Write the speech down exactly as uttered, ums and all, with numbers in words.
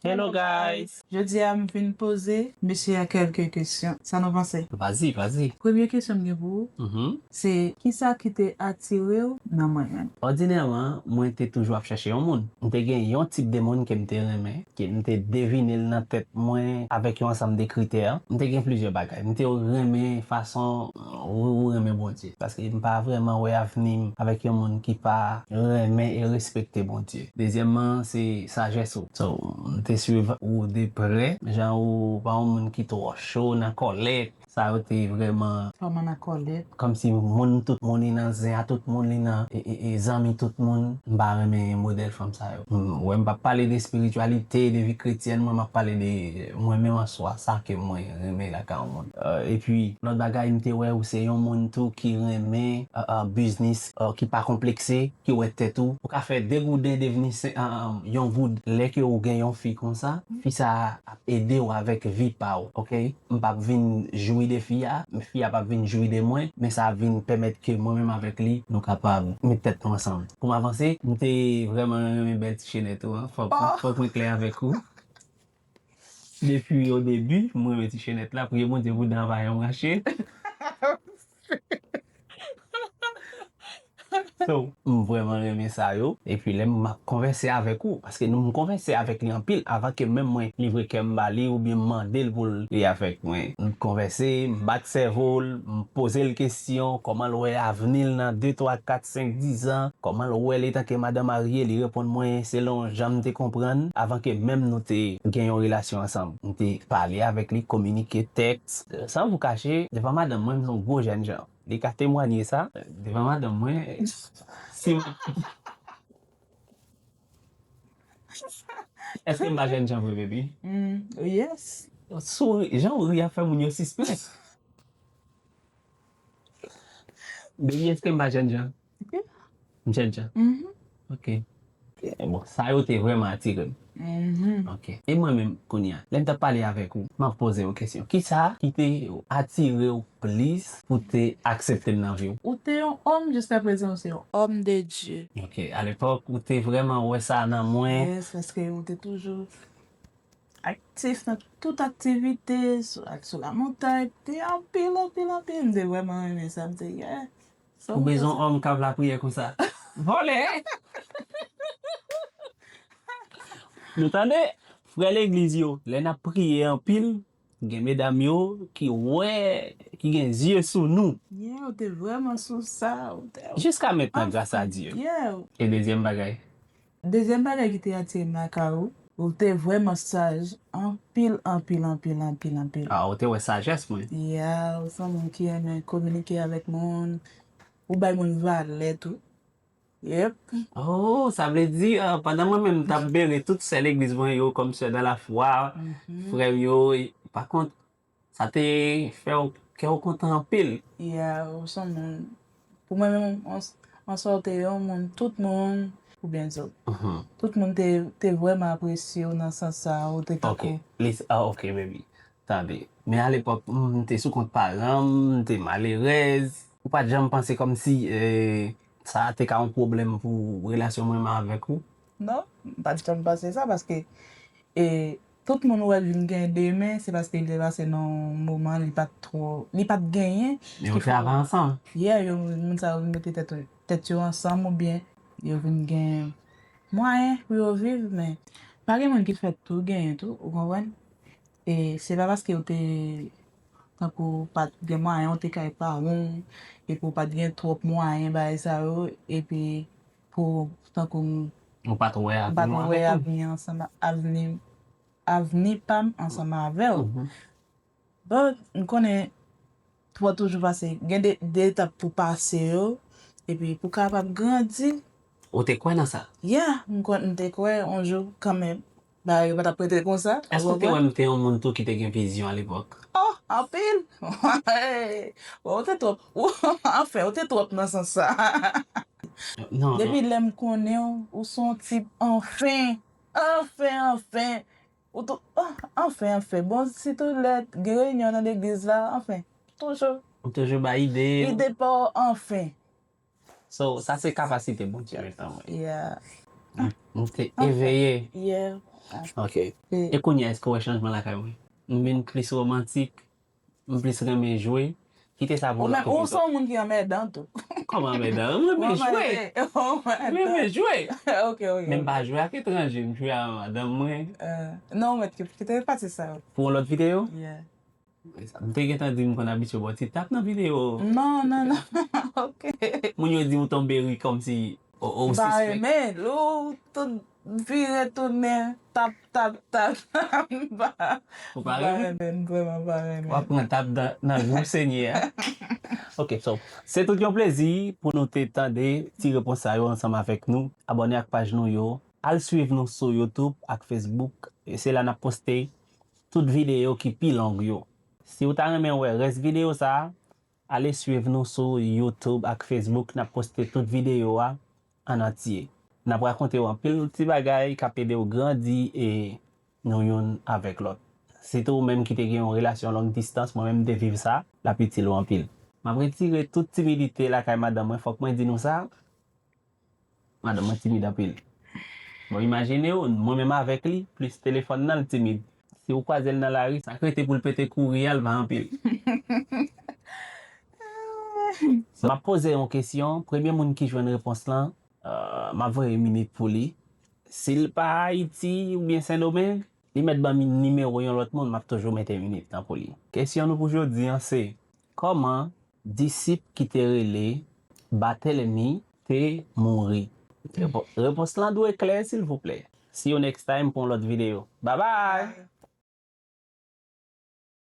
Hello guys! Jodi a m vin poze mesye a kèlke kesyon. Sa nou panse? Vas-y, vas-y. Premye kesyon m gen pou ou, Mhm. se kisa ki te atire w nan mwen menm? Òdinèman, mwen te toujou ap chèche yon moun. M te gen yon tip de moun ke m te renmen, ke m te devine l nan tèt mwen avèk yon ansanm de kritè. M te gen plizyè bagay. M te renmen fason ou, ou renmen Bondye. Paske m pa vrèman wè avni m avèk yon moun ki pa renmen e respekte Bondye. Dezyèmman, se sajès ou. So, m te swiv ou de prè. Jan ou pa yon moun ki twò cho nan kòlèt. Sa yo te vrèman Kòman nan kòlèt? Kòmsi moun, tout moun li nan zen a, tout moun li nan e, e, e zanmi tout moun. M pa renmen modèl fanm sa yo. M, wè, m p ap pale de espirityalite, de vi kretyèn, mwen m ap pale de mwen menm an swa, sa ke mwen renmen lakay yon moun. Euh, epi, lòt bagay, m te wè ou se yon moun tou ki renmen euh, euh, biznis, euh, ki pa konplekse, ki wè tèt ou. Ou ka fè de gouden devni se- euh, euh, yon goud lè ke ou gen yon fi konsa. Fi sa ap ede w avèk vi pa w, ok? M p ap vin jwi de fi a, men fi a p ap vin jwi de mwen, men sa ap vin pèmèt ke mwen menm avèk li, nou kapab met tèt nou ansanm. Pou m avanse, m te vrèman renmen bèl ti chenèt ou an. Fòk, fòk mwen klè avèk ou. Depi o debi, mwen renmen ti chenèt la, priye Bondye pou dan pa yon rache. So, m vrèman renmen sa yo. Epi lè m ap konvèse avèk ou, paske nou m konvèse avèk li anpil avan ke menm mwen livre kè m ba li oubyen m mande l pou l li avèk mwen. M konvèse, m bat sèvo l, m poze l kesyon, kòman l wè avni l nan de, twa, kat, senk, diz an, kòman l wè l etanke madan marye, li reponn mwen selon jan m te konprann avan ke menm nou te gen yon relasyon ansanm. M te pale avèk li, kominike, tèks, san vou kache, devan madanm mwen, m se yon gwo jènjan. Li ka temwanye sa devan madanm mwen. Si m- Èske m pa jènjan vre, baby? Mm, yes. Souri, jan ou ri a fè moun yo sispèk. Baby, èske m pa jènjan? Ok. M jènjan. Mhm. Ok. Bon, sa yo te vrèman atire m. Mhm. Ok. E mwen menm, kounye a, lè m t ap pale avèk ou, m ap poze w kesyon. Kisa ki te atire w plis pou te aksepte m nan vi w? Ou te yon òm, jiska prezan ou se yon òm de Dye. Ok. Alepòk, ou te vrèman wè sa nan mwen. Yes, paske ou te toujou aktif nan tout aktivite, sou, ak sou lamontay, te anpil, anpil, anpil. M te vrèman renmen sa, m te, yeah. So, Ou bezwen yon òm k ap lapriyè konsa. Vòlè! Nou tande? Frè legliz yo, lè n ap priye anpil, gen medam yo ki wè, ki gen zye sou nou. Yeah, ou te vrèman sou sa. Ou te, Jiska mentnan, gras a Dye. Yeah. E dezyèm bagay? Dezyèm bagay ki te atire m lakay ou, ou te vrèman saj. Anpil, anpil, anpil, anpil, anpil. Ah, ou te wè sajès mwen. Yeah, ou se yon moun ki renmen kominike avèk moun. Ou bay moun valè tou. Yep. Oh, sa vle di, ah, pandan mwen menm m t ap bere tout sè legliz mwen yo kòm sè dan lafwa, frè m yo, e, pa kont, sa te fè w, kè w kontan anpil. Yeah, ou se yon moun. Pou mwen menm, an, an sòte yon moun, tout moun, oubyen zòt. Mhm. Tout moun te, te vrèman apresye w nan sans sa, ou te Ok, tankou. Lis-, ah, ok, baby. Tande. Men alepòk, m te sou kont paran m, m te malerèz. Ou pa t janm panse kòmsi, eh, sa te ka yon pwoblèm pou relasyon mwen menm avèk ou? Non, m pa t janm panse sa, paske, e, tout moun ou wè l vin gen demen, se paske li te pase nan yon moman, li pa t twò, li pa t genyen. Men yo travay ansanm. Yeah, yo, moun sa yo vin mete tèt, tèt yo ansanm oubyen yo vin gen mwayen pou yo viv, men pa gen moun ki fè tou genyen tou, ou konprann? E se pa paske ou te, tankou, pa t gen mwayen, ou te kay paran w, epi ou pa t gen twòp mwayen, bagay sa yo, epi pou, tankou, m Ou pa t wè m pa t avni wè avèk ou. Avni ansanm, avni, avni pa m ansanm avè w. Mhm. Bon, m konnen twò toujou pase, gen de, de etap pou pase yo, epi pou kapab grandi. Ou te kwè nan sa? Yeah, m kwè, m te kwè yon jou kanmenm, bagay yo pa t ap rete konsa. Èske ou te wè m te yon moun tou ki te gen vizyon alepòk? Oh, anpil! Bon, ou te twòp. Anfen, ou te twòp nan sans sa. Non, Depi non. Lè m konnen w, ou se yon tip anfen. Anfen, anfen. Ou tou, oh, anfen, anfen. Bon, sitou lè gen reyinyon nan legliz la, anfen. Toujou. Ou toujou bay ide. Ide pa w, anfen. So, sa se kapasite Bondye met nan mwen. Yeah. M te eveye. Yeah. Ok. E kounye a, èske w wè chanjman lakay mwen? M vin plis womantik, m plis renmen jwe. Kite sa pou lòt epizòd. Ou se yon moun ki anmèdan tou. Kòman anmèdan? M renmen jwe. M renmen jwe. Ok, ok. Men m pa jwe ak etranje, m jwe ak madanm mwen. Non, mèt, kite pati sa. Pou yon lòt videyo? Yeah. M te gentan di m konn abitye ba w ti tap nan videyo. Non, non, non. Ok. Moun yo di w tonbe ri kòmsi ou, ou sispèk. M pa renmen, lè w tout vire tounen, tap, tap, tap, m pa, m pa renmen, m vrèman pa renmen. W ap pran tap nan, nan jou Senyè a. Ok, so, se tout yon plezi pou nou te tande ti repons sa yo ansanm avèk nou. Abòne ak paj nou yo. Al swiv nou sou YouTube ak Facebook. E se la n ap poste tout videyo ki pi long yo. Si w ta renmen wè rès videyo sa a, ale swiv nou sou YouTube ak Facebook. N ap poste tout videyo a an antye. N ap rakonte w anpil ti bagay k ap ede w grandi e nou youn avèk lòt. Sitou ou menm ki te gen yon relasyon long distans, mwen menm m te viv sa, l ap itil ou anpil. M ap retire tout timidite lakay madanm mwen, fòk mwen di nou sa. Madanm mwen timid anpil. Bon, imajine w, mwen menm avèk li, plis telefòn nan, l timid. Si w kwaze l nan lari, sa k rete pou l pete kouri a, l pa anpil. M ap poze yon kesyon, premye moun ki jwenn repons lan, euh, m ap voye minit pou li. Si l pa Ayiti oubyen Sendomeng, li mèt ban m nimewo yon lòt moun, m ap toujou mete minit lan pou li. Kesyon nou pou jodi an se, kòman disip ki te rele Bathelemy te mouri? Repo-, repons lan dwe klè, silvouplè. See you next time pou yon lòt videyo. Bye bye!